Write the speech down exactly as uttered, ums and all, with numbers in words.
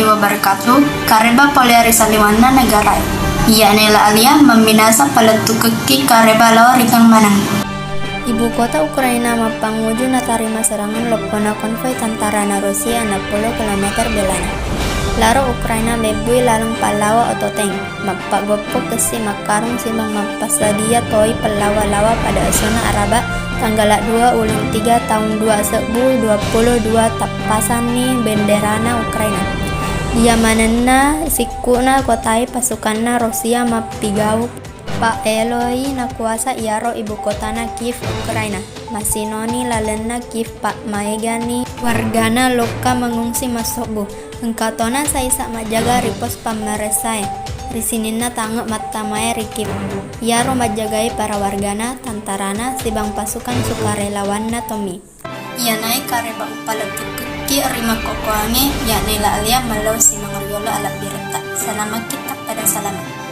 Wabarakatuh, kareba pole ri saliwanna negarae. Iya nela alia memminasa palettukekki kareba lao ri keng maneng. Ibu kota Ukraina mappanguju natarima serangan loppona konvoi tantarana Rusia enam puluh kilometer belana. Laro Ukraina mebbui laleng pallawa oto tank, mappagoppo kessi makkarung sibawa mappassadia toi pellawa-lawa pada essona Araba, tanggala dua uleng tiga taung dua sebbu dua puluh dua, tappasanni benderana Ukraina. Iya manenna sikku'na kotae pasukanna Rusia mappigau. Paeloi nakuasa iyaro ibu kotana Kiev, Ukraina. Masinoni lalenna Kiev, pa maegani wargana lokka mengungsi massobbu. Engka tona saisa majjaga ri pos pammaressae ri sininna tange mattamae ri Kiev. Iyaro majjagai para wargana, tantarana, sibawa pasukan sukarelawanna tommi. Iyanae kareba upalettukekki ri makkokkoangnge, yakni la alia mallau simeng riyolo alabbiretta. Salamakki tappada salama.